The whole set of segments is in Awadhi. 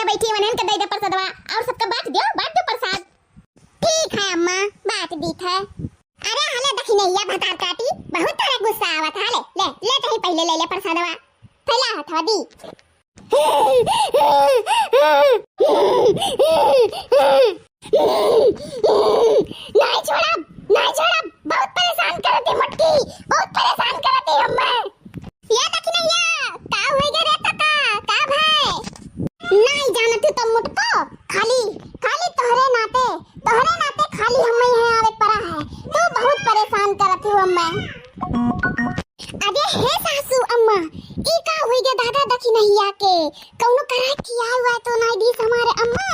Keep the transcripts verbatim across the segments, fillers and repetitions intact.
बैठी वनन के दे दे प्रसादवा, और सबका बांट दियो, बांट दो प्रसाद। ठीक है अम्मा, बांट दीत है। अरे हले दखिनैया भतार काटी, बहुत तोहरे गुस्सा आवत है। ले, ले, ले तही पहिले ले ले प्रसादवा। फैला हथवा दी। नाई छोड़ब, नाई छोड़ब, बहुत परेशान करत ही मोटकी, बहुत परेशान करत ही हम्मे। ये दखिनैया, का होई गे रे तका, का भाई? नाई जानत ही तो मोटको, खाली, खाली तोहरे नाते, तोहरे नाते खाली हम्मे यहाँ आवे पड़ा है। तू बहुत परेशान करत ही हम्मे। अरे हे सासू अम्मा, ई का होई गे दादा दखिनैया के? कौनो कराई खियाल हुआ तो नाई दीस हमारे अम्मा?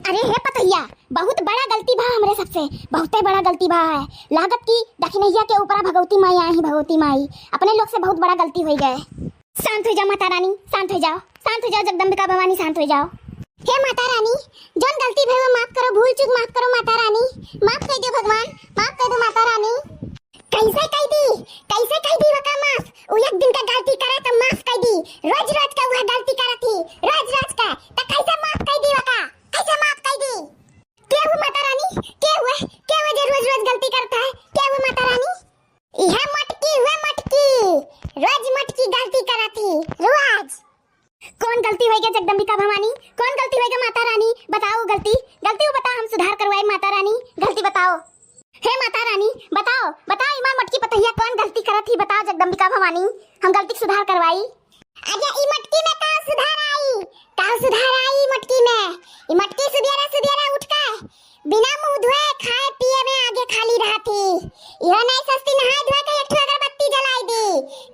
अरे हे पतोहिया, बहुत बड़ा गलती भा हमरे सबसे, बहुते बड़ा गलती भा है। लागत कि दखिनैया के ऊपरा भगवती माई आई, भगवती माई, अपने लोग से बहुत बड़ा गलती होई गे। शांत हो जाओ माता रानी, शांत हो जाओ, शांत हो जाओ जगदम्बिका भवानी, शांत हो जाओ। हे माता रानी, जौन गलती भई वो माफ करो, भूल चूक माफ करो माता रानी, माफ कर दो भगवान, माफ कर दो माता रानी। कैसे कह दी, कैसे कह दी वका माफ? उ एक दिन का गलती करे तो माफ कह दी, रोज रोज का वह गलती करत ही, रोज रोज का, तो कैसे माफ कह दी वका? कैसे माफ कह दी? के हुए माता रानी? के हुए? के हुए जे रोज रोज गलती करत है? के हुए माता रानी? यह मटकी हुए मटकी, रोज मटकी गलती करत ही, रोज। कौन गलती होई गे जगदम्बिका भवानी? कौन गलती होई गे माता रानी? बताओ गलती, गलती वो बताओ, हम सुधार करवाई माता रानी, गलती बताओ। हे माता रानी, बताओ, बताओ, इमा मोटकी पतोहिया कौन गलती करत ही, बताओ जगदम्बिका भवानी, हम गलती के सुधार करवाई। अरे ई मोटकी में का सुधार आई, का सुधार आई ई मोटकी में? ई मोटकी सुबेरे सुबेरे उठ के बिना मुंह धोए खाए पिए में आगे खाली रहत ही। इहो नहीं सस्ती नहाए धोए के एक ठो अगरबत्ती जलाई दी,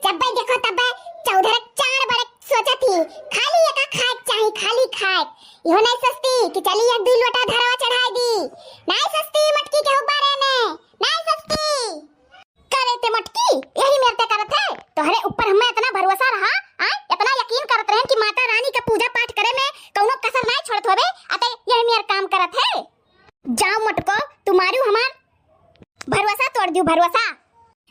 जब्बे देखो तब्बे चौधर चार बड़े सोचत ही, खाली एका खाए के चाही, खाली खाए। इहो नहीं सस्ती कि चली एक दुई लोटा धरवा चढ़ाई दी। नहीं सस्ती मटकी के हुब्बारे में, नहीं सस्ती। करे ते मटकी, यही मेर ते करत है। तोहरे ऊपर हमें इतना भरोसा रहा, आ? इतना यकीन करत रहन कि माता रानी के पूजा पाठ करे में कौनो कसर नहीं छोड़त होबे, अते यही मेर काम करत है। जाओ मटको, तुम्हारू हमार भरोसा तोड़ दियो, भरोसा।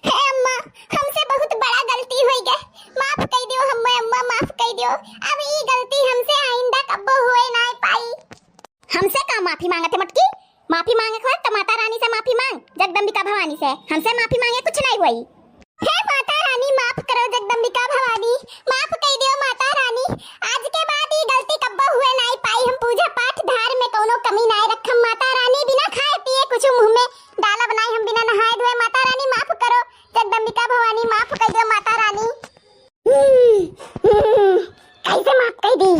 हे अम्मा, हमसे बहुत बड़ा गलती होई गे, माफ कई दियो हमें अम्मा, माफ कई दियो। अब ई गलती हमसे आइंदा कब्बो होए ना पाई। हमसे का माफी मांगत है मटकी? माफी मांगे के होए तो माता रानी से माफी मांग, जगदम्बिका भवानी से। हमसे माफी मांगे कुछ नहीं हुई। हे माता रानी, माफ करो जगदम्बिका भवानी, माफ कई दियो माता रानी। आज के बाद ई गलती कब्बो हुए नाई पाई। हम पूजा पाठ धार में कौनो कमी नाई रखम माता रानी। बिना खाए पिए कुछ मुंह में डालब नाई, हम बिना नहाए धोए। माता रानी माफ करो, जगदम्बिका भवानी माफ कई दियो माता रानी। हम्म, हम्म, कैसे माफ कई दी,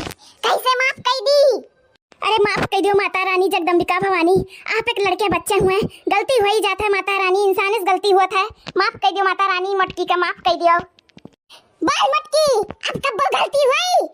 कैसे माफ कई दी? अरे माफ कई दियो माता रानी जगदम्बिका भवानी, आप एक लड़के बच्चे हुए, गलती हो ही जात है माता रानी, इंसान से गलती होत है, माफ कई दियो माता रानी, मटकी का माफ कई दियो। बोल मटकी, अब कब्बो गलती हुई?